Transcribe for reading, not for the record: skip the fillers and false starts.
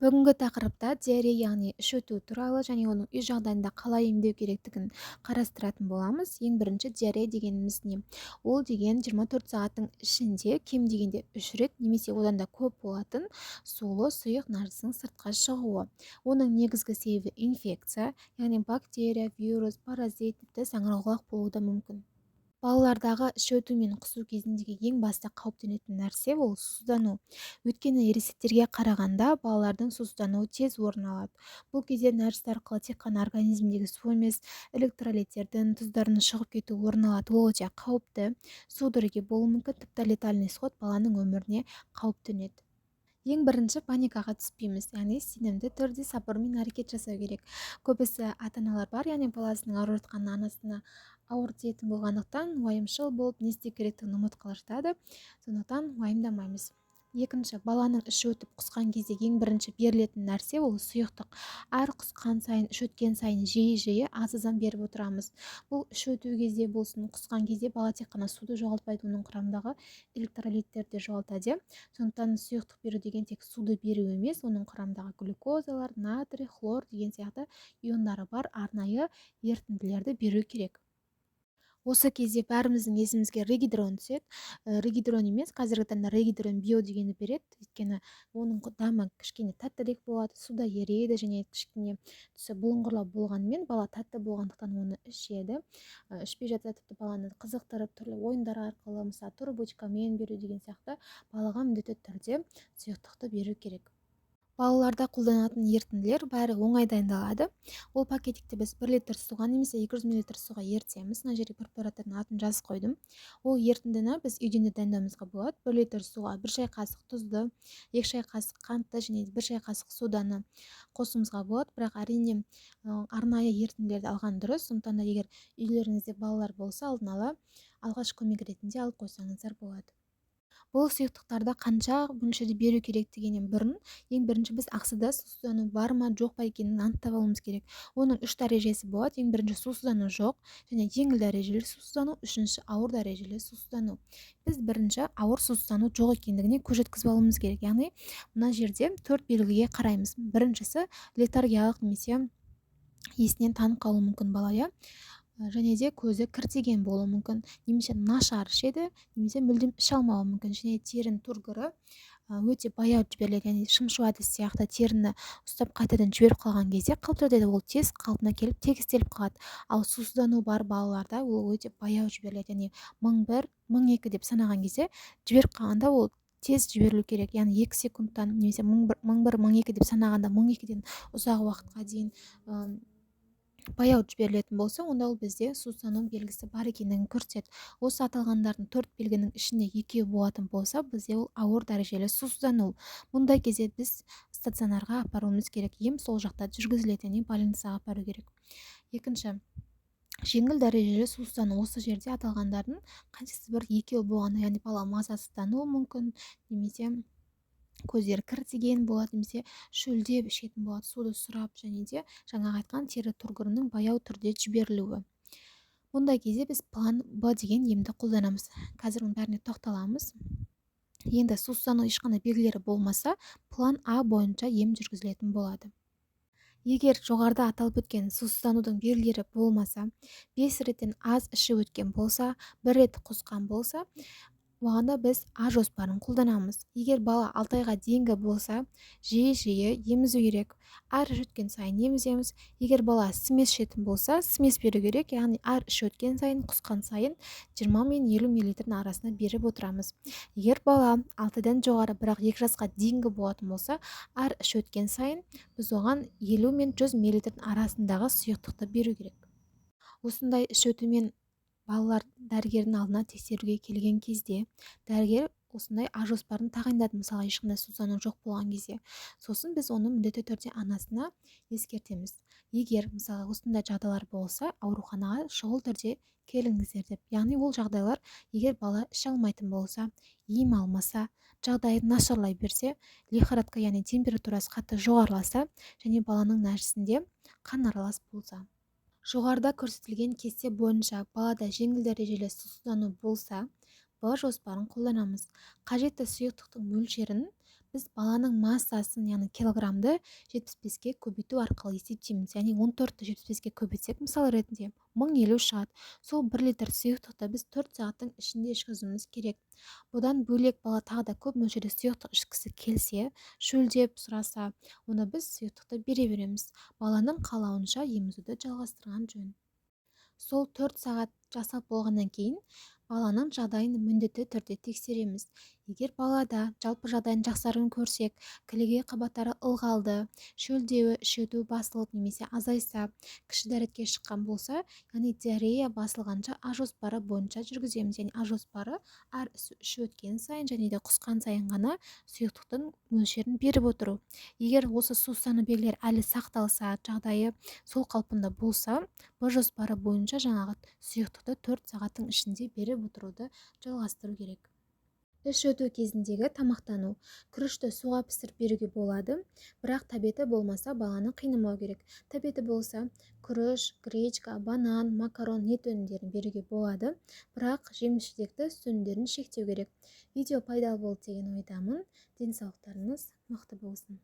Бүгінгі тақырыпта диарея, яғни іш өту туралы және оның үй жағдайында қалай емдеу керектігін қарастыратын боламыз. Ең бірінші, диарея дегеніміз не? Ол деген 24 сағаттың ішінде кем дегенде 3 рет немесе одан да көп болатын сулы сұйық нәжістің сыртқа шығуы. Оның негізгі себебі инфекция, яғни бактерия, вирус, паразит, тіпті саңырауқұлақ болуы да мүмкін. Балалардағы іш өту мен құсу кезіндегі ең басты қауіптенетін нәрсе – ол сусыздану. Өйткені ересектерге қарағанда балалардың сусыздануы тез орын алады. Бұл кезде нәжіс арқылы тек қана организмдегі су емес, электролиттердің, тұздардың шығып кетуі орын алады. Ол өте қауіпті, судороги болуы мүмкін, тіпті летальный исход, баланың өміріне қауіп төнеді. Ең бірінші, паникаға түспейміз, яғни сенімді түрде, сабырмен әрекет жасау керек. Көбісі ата аналар бар, яғни баласының ауырып жатқанын анасына ауыр тиетін болғандықтан, уайымшыл болып, не істеу керектігін ұмытып қала жатады. Сондықтан уайымдамаймыз. Екінші, баланың іші өтіп құсқан кезде ең бірінші берілетін нәрсе – ол сұйықтық. Әр құсқан сайын, іш өткен сайын жиі-жиі аз аздан беріп отырамыз. Бұл іш өту кезде болсын, құсқан кезде бала тек қана суды жоғалтпайды, оның құрамындағы электролиттерді де жоғалтады, иә. Сондықтан сұйықтық беру деген тек суды беру емес, оның құрамындағы глюкозалар, натрий, хлор деген сияқты иондары бар арнайы ерітінділерді беру керек. Осы кезде бәріміздің есімізге Регидрон түседі. Регидрон емес, қазіргі таңда Регидрон Био дегенді береді, өйткені оның дәмі кішкене тәттірек болады, суда ериді және кішкене түсі бұлыңғырлау болғанымен, бала тәтті болғандықтан оны ішеді. Ішпей жатса, тіпті баланы қызықтырып, түрлі ойындар арқылы, мысалы, трубочкамен беру деген сияқты, балаға міндетті түрде сұйықтықты беру керек. Балаларда қолданатын ерітінділер бәрі оңай дайындалады. Ол пакетикті біз 1 литр суға немесе 200 миллилитр суға ерітеміз. Мына жерге препараттардың атын жазып қойдым. Ол ерітіндіні біз үйден де дайындауымызға болады. 1 литр суға 1 шай қасық тұзды, 2 шай қасық қантты және 1 шай қасық соданы қосуымызға болады. Бірақ, әрине, арнайы ерітінділерді алған дұрыс. Сондықтан да егер үйлеріңізде балалар болса, алдын ала алғашқы көмек ретінде алып қойсаңыздар болады. Бұл сұйықтықтарды қанша мөлшерде беру керек дегеннен бұрын, ең бірінші біз ағзада сусыздану бар ма, жоқ па екенін анықтап алуымыз керек. Оның үш дәрежесі болады. Ең бірінші, сусыздану жоқ және жеңіл дәрежелі сусыздану, үшінші, ауыр дәрежелі сусыздану. Біз бірінші ауыр сусыздану жоқ екендігіне көз жеткізіп алуымыз керек, яғни мына жерде төрт белгіге қараймыз. Біріншісі – летаргиялық немесе есінен танып қалуы мүмкін бала, иә, және де көзі кіртиген болуы мүмкін немесе нашар ішеді, немесе мүлдем іше алмауы мүмкін, және терінің тургоры өте баяу жіберіледі, яғни шымшу әдісі сияқты теріні ұстап, қайтадан жіберіп қалған кезде қалыпты жағдайда ол тез қалпына келіп, тегістеліп қалады. Ал сусыздану бар балаларда ол өте баяу жіберіледі, яғни 1001, 1002 деп санаған кезде жіберіп қалғанда, ол тез жіберілу керек, яғни 2 секундтан немесе 1001, 1001, 1002 деп санағанда 1002-ден ұзақ уақытқа дейін баяу жіберілетін болса, онда ол бізде сусыздану белгісі бар екендігін көрсетеді. Осы аталғандардың төрт белгінің ішінде екеуі болатын болса, бізде ол ауыр дәрежелі сусыздану. Мұндай кезде біз стационарға апаруымыз керек, ем сол жақта жүргізіледі, яғни больницаға апару керек. Екінші, жеңіл дәрежелі сусыздану. Осы жерде аталғандардың қайсысы бір екеуі болғанда, яғни бала мазасыздануы мүмкін немесе көздері кіртиген болады, немесе шөлдеп ішетін болады, суды сұрап, және де жаңағы айтқан тері тургорының баяу түрде жіберілуі. Мұндай кезде біз план Б деген емді қолданамыз. Қазір оның бәріне тоқталамыз. Енді сусыздану ешқандай белгілері болмаса, план А бойынша ем жүргізілетін болады. Егер жоғарыда аталып өткен сусызданудың белгілері болмаса, 5 реттен аз іші өткен болса, бір рет құсқан болса, оғанда біз А жоспарын қолданамыз. Егер бала 6 айға дейінгі болса, жиі-жиі емізу керек, әр іш өткен сайын еміземіз. Егер бала смесь ішетін болса, смесь беру керек, яғни әр іш өткен сайын, құсқан сайын 20 мен 50 миллилитрдің арасында беріп отырамыз. Егер бала 6 айдан жоғары, бірақ 2 жасқа дейінгі болатын болса, әр іш өткен сайын біз оған 50 мен 100 миллилитрдің арасындағы сұйықтықты беру керек. Осындай іш өтумен балалар дәрігердің алдына тексеруге келген кезде дәрігер осындай А жоспарын тағайындады, мысалға, ешқандай сусыздану жоқ болған кезде. Сосын біз оны міндетті түрде анасына ескертеміз: егер, мысалы, осындай жағдайлар болса, ауруханаға шұғыл түрде келіңіздер деп. Яғни ол жағдайлар: егер бала іше алмайтын болса, ем алмаса, жағдайы нашарлай берсе, лихорадка, яғни температурасы қатты жоғарыласа және баланың нәжісінде қан аралас болса. Жоғарыда көрсетілген кесте бойынша балада жеңіл дәрежелі сусыздану болса, Б жоспарын қолданамыз. Қажетті сұйықтықтың мөлшерін Біз баланың массасын, яғни килограммды 75-ке көбейту арқылы есептейміз. Яғни 14-ті 75-ке көбейтсек, мысал ретінде, 1050 шығады. Сол 1 литр сұйықтықты біз 4 сағаттың ішінде ішкізуіміз керек. Бұдан бөлек, бала тағы да көп мөлшерде сұйықтық ішкісі келсе, шөлдеп сұраса, оны біз сұйықтықты бере береміз. Баланың қалауынша емізуді жалғастырған жөн. Сол 4 сағат жасап болғаннан кейін баланың жағдайын міндетті түрде тексереміз. Егер балада жалпы жағдайын жақсаруын көрсек, кілегей қабаттары ылғалды, шөлдеуі, іш басылып немесе азайса, кіші дәретке шыққан болса, яғни диарея басылғанша А жоспары бойынша жүргіземіз. Яғни А жоспары: әр іш өткен сайын және де құсқан сайын ғана сұйықтықтың мөлшерін беріп отыру. Егер осы сусыну белгілері әлі сақталса, жағдайы сол қалпында болса, Б жоспары бойынша жаңағы сұйықтықты 4 сағаттың ішінде беріп отыруды жалғастыру керек. Іш өту кезіндегі тамақтану: күрішті суға пісіріп беруге болады, бірақ тәбеті болмаса, баланы қинамау керек. Тәбеті болса, күріш, гречка, банан, макарон, ет өнімдерін беруге болады, бірақ жеміс жидекті, сүт өнімдерін шектеу керек. Видео пайдалы болды деген ойдамын. Денсаулықтарыңыз мықты болсын!